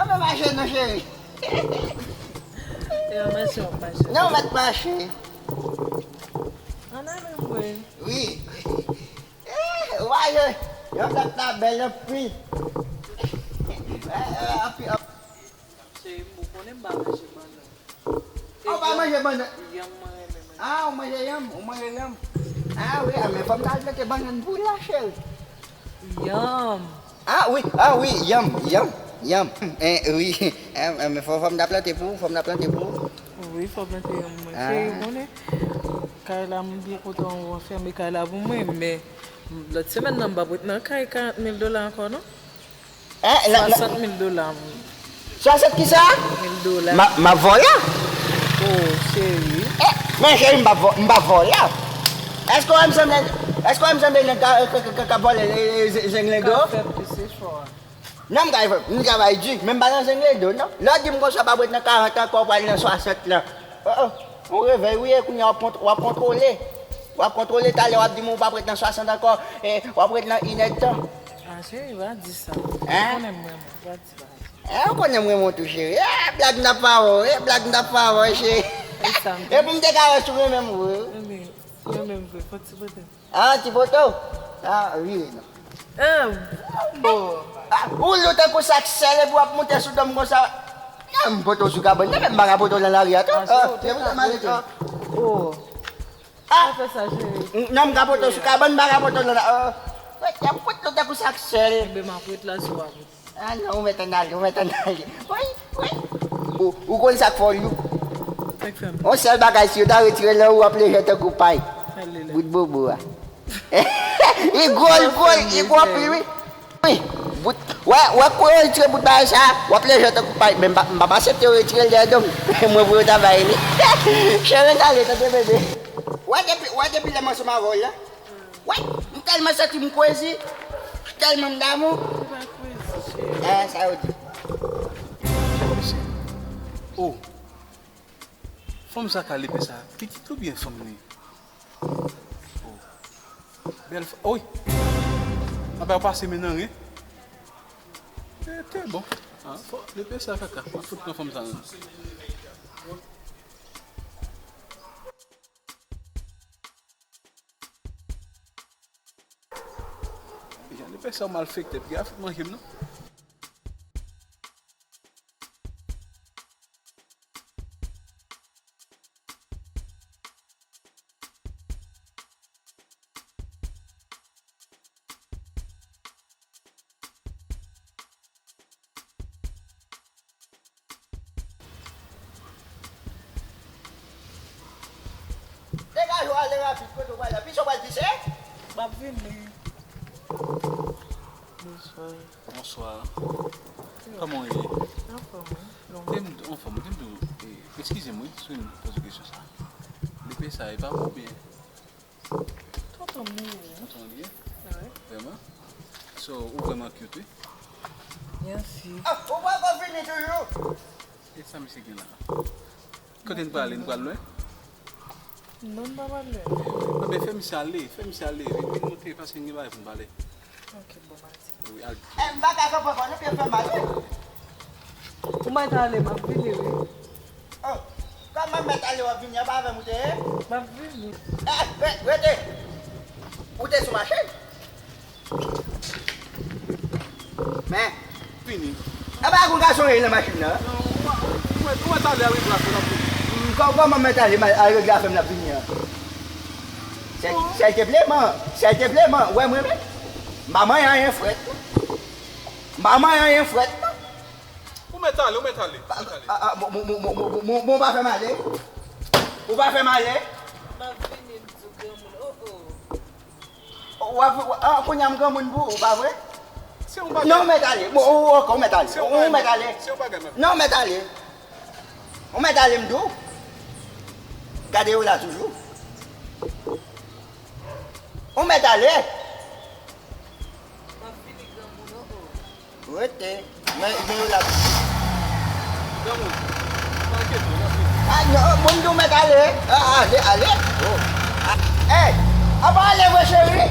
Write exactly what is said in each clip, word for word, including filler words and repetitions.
An fè mache non, cheri. E an mache w ap mache. Non, w mèt mache. Ann ale, mwen. Wi. Eh, w a yo, yo fèt la bèl anpil. Eh, eh, anpil, anpil. Cheri m, ou konnen m pa manje bannann. Ou pa manje bannann? Yanm mwen renmen manje. Ah, ou manje yanm, ou manje yanm. Ah wi, ah, men fò m ta al plante bannann pou w la, cheri. Yanm. Ah wi, ah wi, yanm, yanm, yanm. Eh, wi, eh, eh, men fò, fò m ta plante pou ou, fò m ta plante pou ou. Wi, fò w plante yanm mwen. Ah. Cheri, ou konnen, kay la, m byen kontan ou anfème kay la pou mwen, men lòt semèn nan, m p ap ret nan kay karant mil dola ankò, non. Eh, nan, nan, swasant mil dola. Swasant kisa? Mil dola. Ma, ma vòlè? Oh, cheri. Eh, men cheri, m pa vò-, m pa vòlè. Èske w wè m sanble, èske w wè m sanble nèg ka, ka, ka, ka, ka vòlè, eh, eh, ze-, zenglendo? Ka fè plis efò. Non, m travay, m travay di, men m pa nan zenglendo, non. Lè w di m konsa, w p ap ret nan karant ankò, w pral nan swasant lan. Oh, oh. Ou revèy, wi, e kounye a w ap kont-, w ap kontwole. W ap kontwole, talè w ap di m ou p ap ret nan swasant ankò, e w ap ret nan inèdtan. Ah, cheri, pa di sa. Hein? Ou konnen m renmen w, pa di bagay sa. Eh, ou konnen m renmen w tou, cheri. Eh, blag m t ap fè avè w, eh, blag m t ap fè avè w, cheri. E sa m te. Epi m te ka wè si w renmen m vre, wi. Ebyen, mwen menm vre, fò ti pote. Ah, ti poto? Ah, wi, non. Eh, bon. Ah, ou lou tankou sak sèl epi w ap moute sou do m konsa. Ah, m poto sou kabann, men m pa ka poto nan lari a tou. Ah, cheri, ou te ka poto. Oh. Ah. Pa fè sa, cheri. Non, m ka poto sou kabann, m pa ka poto nan la. Ah. Wè, y ap fout lou tankou sak sèl. Enben, m ap ret la sou w ap ret. Ah non, ou mèt ann ale, ou mèt ann ale. Woy, woy. Ou, ou konn sa k fè w lou? Sa k fè m? Yon sèl bagay, si yo ta retire l nan ou, w ap lejè tankou pay. Ale la. Bout bobo a. Li gwo, li gwo, li gwo anpil, wi. Wi. Bout, wè, wè, kou yo retire bout bagay sa, w ap lejè tankou pay. Men m pa, m p ap aksepte yo retire l dèyè do m. Mwen pou yo ta bay li. Cheri, ale, tande bebe. Wè depi, wè depi lè m ansanm avè w la. Wè, m tèlman santi m crazy, tèlman m damou. Se pa crazy, cheri. Ah, sa yo di. Mesye. Oh. Fanm sa ka lepe sa, pitit oubyen fanm li? Oh. Bèl fanm. Oy. Apa yo pase men nan ren. Eh, te bon. Ah, fò lepe sa kaka. Mwen fout pran fanm sa nan. Jan de pèsè malfektè, piga fout manje m non. Degaje w ale rapid, kote w prale? Pise w pral pise? M ap vini. Bonswa. Bonswa. Kòman w ye? Anfòm, wi. Te m, anfòm, te m di w, eh, eskize m, wi, si m poze w kesyon sa. Lepe sa, e pa pou w byen? Tonton m li ye. Tonton w li ye? Wi. Vrèman? So, ou vrèman cute, wi. Mèsi. Ah, ou poko fini toujou? E sa misye gen la? Kote n prale, n pral lwen? Non, n pa pral lwen. Anben, fè misye ale, fè misye ale. Vin, vin monte, paske n gen bagay pou n pale. Ok, bon, m al di. Wi, al. Eh, m pa ka kanpe ankò non, pye m fè mal, wi. Ou mèt ale, m ap vini, wi. Oh, kòman mèt ale w ap vini, an pa avè m ou te ye? M ap vini. Eh, re-, rete. Ou te sou machin? Men. Fini. E pa gon gason ye nan machin nan? Non, ou, ou, ou mèt ale a regle afè w ap vini. Kò-, kòman mèt ale, m al regle afè m l ap vini an? Sèl, sèl te vle man, sèl te vle man, wè mwen menm. M pa manyen anyen frèt. M pa manyen anyen frèt. Ou mèt ale, ou mèt ale, ou mèt ale. Ah, ah, bon, bon, ou pa fè m ale? Ou pa fè m ale? M ap vini, m di w granmoun, oh, oh. W ap, w, ah, kounye a m granmoun pou ou, pa vre? Se yon bagay. Non, ou mèt ale. Bon, ou, ou, ou mèt ale. Se yon bagay. Ou mèt ale. Se yon bagay, m ap. Non, ou mèt ale. Ou mèt ale, m di w. Gade yo la toujou. Ou mèt ale. M ap vini, granmoun, oh, oh. Rete. Men, men yo la. Granmoun, pa enkyete w, n ap vini. Ah, non, bon, m di w mèt ale. Ah, ale, ale. Oh. Ah, hey, an pa ale vre, cheri.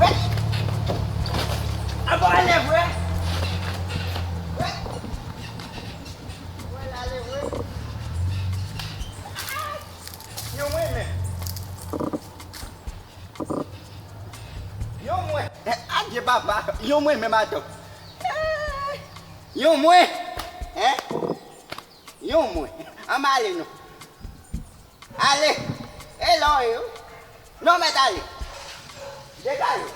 Hey. An pa ale vre. Hey. Apa, yon mwen menm adan. Yon mwen. Hein? Yon mwen. Ann ale non. Ale. E la w ye wi. Non, mèt ale. Degaje.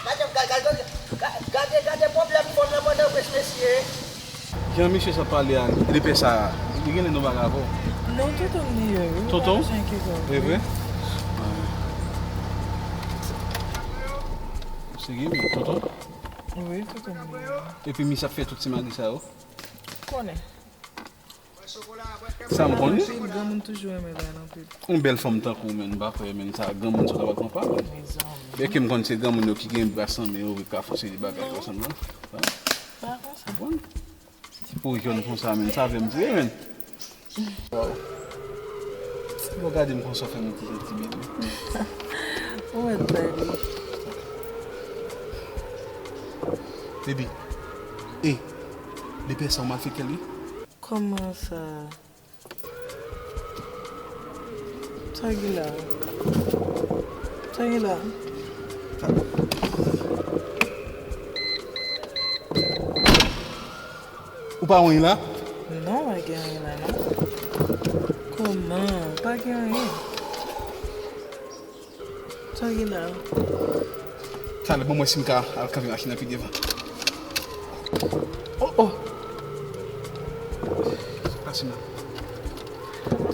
Gade, gade, gade, gade, gade pwoblèm fanm nan pandan prens mesye. Jan misye sa pale a, lepè sa, li genlè nan bagay avè w. Non, tonton m li ye wi. Tonton? Pa gen anyen ki sa. E vre? Ou serye, men tonton? Wi, tonton m li ye. Epi misye ap fè tout ti magi sa yo? Konnen. Sa m konnen. Anpil, granmoun toujou renmen bay l anpil. Yon bèl fanm tankou w, menn, m pa kwè, menn, sa granmoun sa kapab pran pa, menn. Mezanmi. Bèkè m konn se granmoun yo ki gen bras nan men yo, ki ka fè seri de bagay konsa, menn. Pa konsa. Bon. Ti po jòn konsa, menn, sa fè m vre, menn. Waw. Bon, gade m konsa fè m ti jan ti bebe. Ou mèt bay li. Baby. E, lepè sa w malfektè l wi. Kòman sa? Sa gen la? Sa gen la? Ou pa wè anyen la? Non, pa gen anyen la, non. Kòman? Pa gen anyen. Sa gen la? Talè, ban m wè si m ka al kanpe machin nan pi devan. Oh, oh! Pase nan.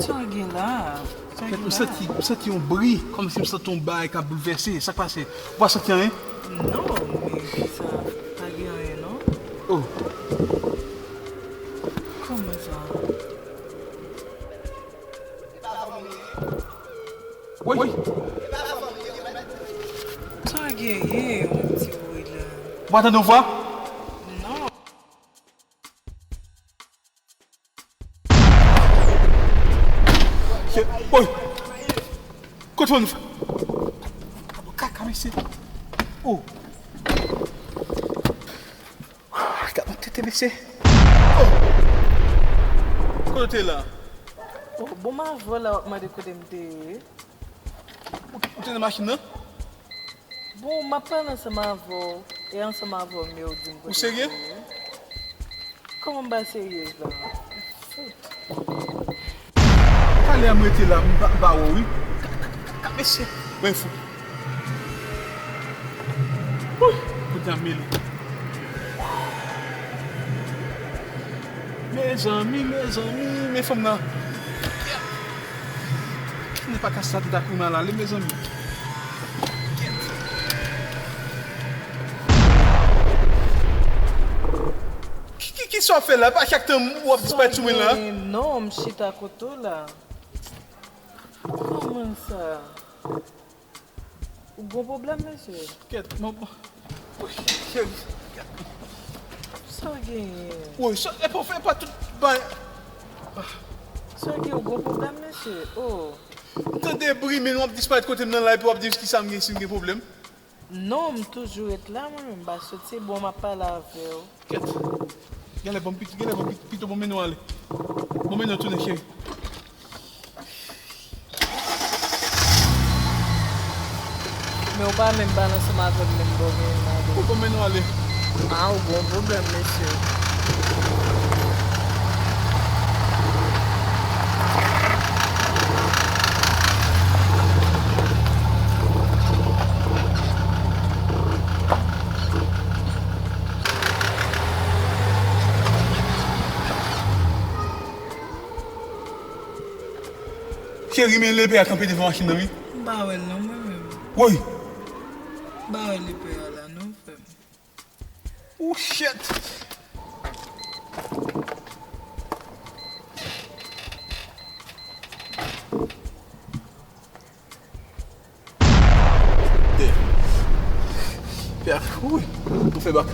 Sa gen la? Sa gen la? M santi, m santi yon bri, kòmsi m santi yon bagay k ap boulvèse. Sa k pase? Ou pa santi anyen? Non, men sa pa gen anyen, non. Oh! Kòman sa? Woy! Sa genyen, yon ti bri la? Ou pa tande yon vwa? Non. Woy! Kote w nou fè? Kaka, mesye. Oh! Gad yon tete, mesye. Oh! Kote w te la? Oh, bon, m avè w la, w ap mande kote m te ye. Ou, ou te nan machin nan? Bon, m ap pale ansanm avè w, e ansanm avè w, men w di m kote w te ye. Ou serye? Kòman m pa serye la? Fout. Talè a m rete la, m pa, m pa wè w, wi. Ka, ka, ka, ka, mesye. Mwen fou. Wouy, kote a mele. Mezanmi, mezanmi, men fanm nan. Kèt. Ki ne pa ka sa tèt ak rimay la, ale, mezanmi. Kèt. Ki, ki, ki sa w ap fè la? Pa chak tan w ap disparèt sou mwen la. Sa gen, non, m chita kote w la. Kòman sa? Ou gon pwoblèm, mesye? Kèt, manman. Woy, cheri. Sa w genyen? Woy, sa, e pa fè pa tout bay. Sa w gen, ou gon pwoblèm, mesye? Oh. M tande bri, men w ap disparèt kote m nan la, epi w ap di ki sa m gen, si m gen pwoblèm. Non, m toujou ret la, mwen menm, m pa soti, bon, m ap pale avè w. Kèt. Genlè ban m pito, genlè ban m pito, pito ban m mennen w ale. Ban m mennen w tounen, cheri. Men w pa menm pale ansanm avè m menm, bon, men m ale. Ou ban m mennen w ale. Ah, ou gon pwoblèm, mesye. Cheri, men lepè a kanpe devan machin nan, wi. M pa wè l non, mwen menm. Woy! M pa wè lepè a la non, frè m. Oh, shit! Pè, wi, nou fè bak.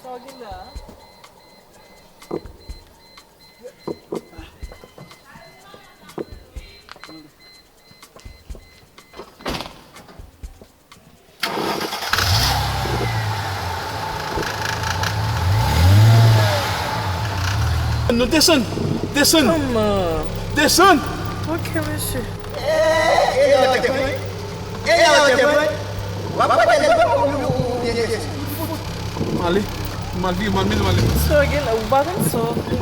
Sa w gen la? Desann! Desann! Manman! Desann! Ok, mesye. E, e, e, e, e, e, w ap pale l ban mwen ou, ou, ou byen desann. M ale. M al vire, m al mennen w ale. Sa w gen la, ou pa konn sa w ap fè.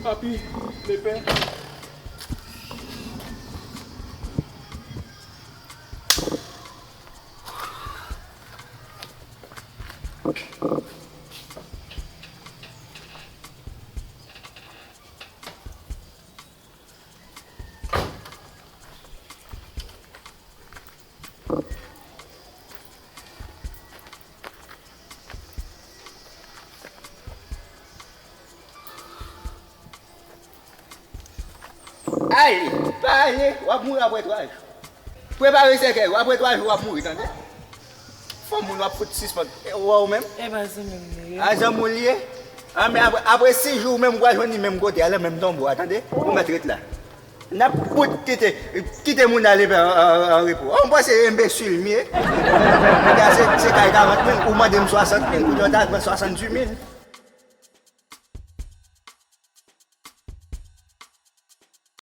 Papi, lepè. Ale, pa ale, w ap mouri apre twa jou. Prepare sèkèy ou, apre twa jou w ap mouri, tande? Fò moun w ap fout sispann. E, ou wè ou menm? E pa zanmi m li ye. A, zanmi w li ye? A, men apre, apre sis jou, ou menm ou pral jwenn li menm kote a, nan menm tonbo a, tande? Ou mèt ret la. N ap fout kite, kite moun ale an, an, an repo. Ou panse enbesil m ye? Kounye a se, se kay karant mil, ou mande m swasant mil, kounye a w ta pran swasanndiz mil.